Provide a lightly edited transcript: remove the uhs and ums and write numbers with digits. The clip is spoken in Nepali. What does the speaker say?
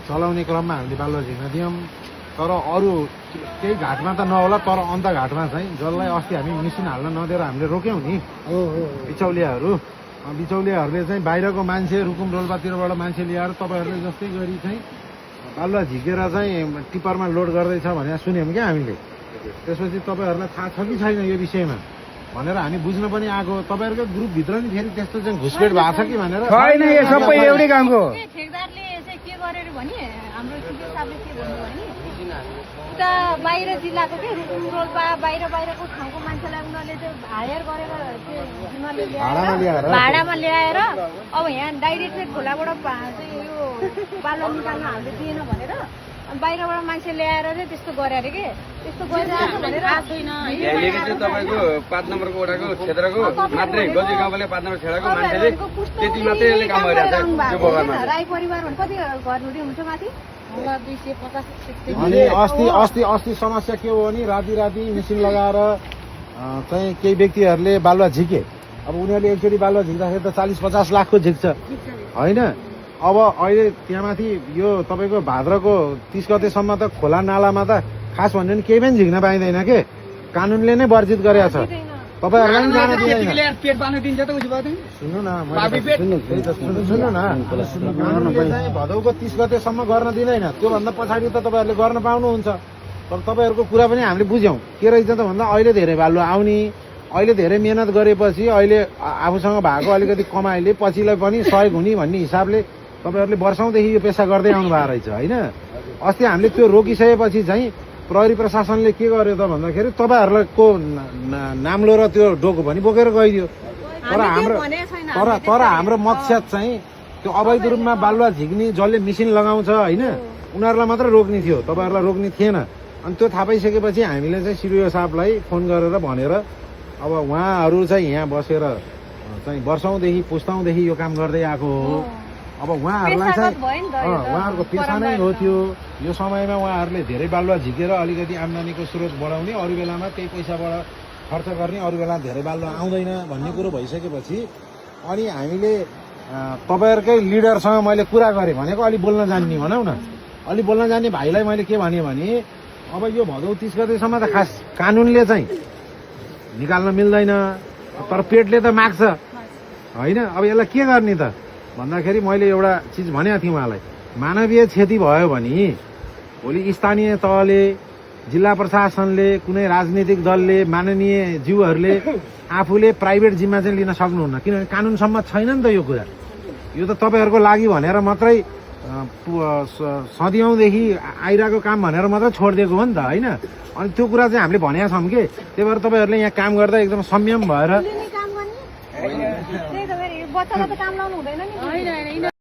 चलाउने क्रममा हामीले बालुवा झिक्न दियौँ। तर अरू केही घाटमा त नहोला, तर अन्त घाटमा चाहिँ जसलाई अस्ति हामी मिसिन हाल्न नदिएर हामीले रोक्यौँ नि बिचौलियाहरूले चाहिँ बाहिरको मान्छे रुकुम रोल्पातिरबाट मान्छे ल्याएर तपाईँहरूले जस्तै गरी चाहिँ बालुवा झिकेर चाहिँ टिप्परमा लोड गर्दैछ भनेर सुन्यौँ क्या हामीले। त्यसपछि तपाईँहरूलाई थाहा छ कि छैन यो विषयमा भनेर हामी बुझ्न पनि आएको। तपाईँहरूकै ग्रुपभित्र नि फेरि त्यस्तो चाहिँ घुसपेट भएको छ कि भनेर छैन, यो सबै एउटै कामको। ठेकदारले चाहिँ के गरेर भने हाम्रो सिडिओ साहबले के भन्नु भने उता बाहिर जिल्लाको के रुकुम रोल्पा बाहिरको ठाउँको मान्छेलाई उनीहरूले चाहिँ हायर गरेर भाडामा ल्याएर अब यहाँ डाइरेक्ट चाहिँ खोलाबाट चाहिँ यो बालुवा निकाल्न हामीले दिएन भनेर बाहिरबाट मान्छे ल्याएर चाहिँ त्यस्तो गरे अरे के त्यस्तो गरिरहेको भनेर तपाईँको 5 नम्बरको वडाको क्षेत्रको मात्रै गजी गाउँले 5 नम्बर छेडाको मान्छेले त्यति मात्रै यसले काम गरिरहेको छ। राई परिवार भने कति घर हुँदै हुन्छ माथि अनि अस्ति समस्या के हो भने राति मिसिन लगाएर चाहिँ केही व्यक्तिहरूले बालुवा झिके। अब उनीहरूले एकचोटि बालुवा झिक्दाखेरि त 40-50 लाखको झिक्छ होइन। अब अहिले त्यहाँमाथि यो तपाईँको भाद्रको 30 गतेसम्म त खोला नालामा त खास भन्यो भने केही पनि झिक्न पाइँदैन के, कानुनले नै वर्जित गरेको छ। तपाईँहरूलाई पनि जान दिँदैन। सुन्नु न भदौको 30 गतेसम्म गर्न दिँदैन, त्योभन्दा पछाडि त तपाईँहरूले गर्न पाउनुहुन्छ। तर तपाईँहरूको कुरा पनि हामीले बुझ्यौँ के रहेछ त भन्दा अहिले धेरै बालुवा आउने, अहिले धेरै मेहनत गरेपछि अहिले आफूसँग भएको अलिकति कमाइले पछिलाई पनि सहयोग हुने भन्ने हिसाबले तपाईँहरूले वर्षौँदेखि यो पेसा गर्दै आउनु भएको रहेछ होइन। अस्ति हामीले त्यो रोकिसकेपछि चाहिँ प्रहरी प्रशासनले के गर्यो त भन्दाखेरि तपाईँहरूको नाम्लो र त्यो डोको पनि बोकेर गइदियो। तर हाम्रो मकसद चाहिँ त्यो अवैध रूपमा बालुवा झिक्ने जसले मिसिन लगाउँछ होइन उनीहरूलाई मात्र रोक्ने थियो, तपाईँहरूलाई रोक्ने थिएन। अनि त्यो थाहा पाइसकेपछि हामीले चाहिँ सिडिओ साहबलाई फोन गरेर भनेर अब उहाँहरू चाहिँ यहाँ बसेर चाहिँ वर्षौँदेखि पुस्ताउँदेखि यो काम गर्दै आएको हो। अब उहाँहरूलाई चाहिँ उहाँहरूको पेसा नै हो त्यो। यो समयमा उहाँहरूले धेरै बालुवा झिकेर अलिकति आम्दानीको स्रोत बढाउने, अरू बेलामा त्यही पैसाबाट खर्च गर्ने, अरू बेला धेरै बालुवा आउँदैन भन्ने कुरो भइसकेपछि अनि हामीले तपाईँहरूकै लिडरसँग मैले कुरा गरेँ भनेको अलि बोल्न जान्ने भनौँ न, अलि बोल्न जान्ने भाइलाई मैले के भने अब यो भदौ 30 गतेसम्म त खास कानुनले चाहिँ निकाल्न मिल्दैन, तर पेटले त माग्छ होइन। अब यसलाई के गर्ने त भन्दाखेरि मैले एउटा चिज भनेको थिएँ उहाँलाई, मानवीय क्षति भयो भने भोलि स्थानीय तहले, जिल्ला प्रशासनले, कुनै राजनीतिक दलले, माननीय ज्यूहरूले आफूले प्राइभेट जिम्मा चाहिँ लिन सक्नुहुन्न, किनभने कानुन सम्मत छैन नि त यो कुरा। यो त तपाईँहरूको लागि भनेर मात्रै सदियौँदेखि आइरहेको काम भनेर मात्रै छोडिदिएको हो नि त होइन। अनि त्यो कुरा चाहिँ हामीले भनेका छौँ कि त्यही भएर तपाईँहरूले यहाँ काम गर्दा एकदम संयम भएर बच्चालाई त काम लाउनु हुँदैन नि।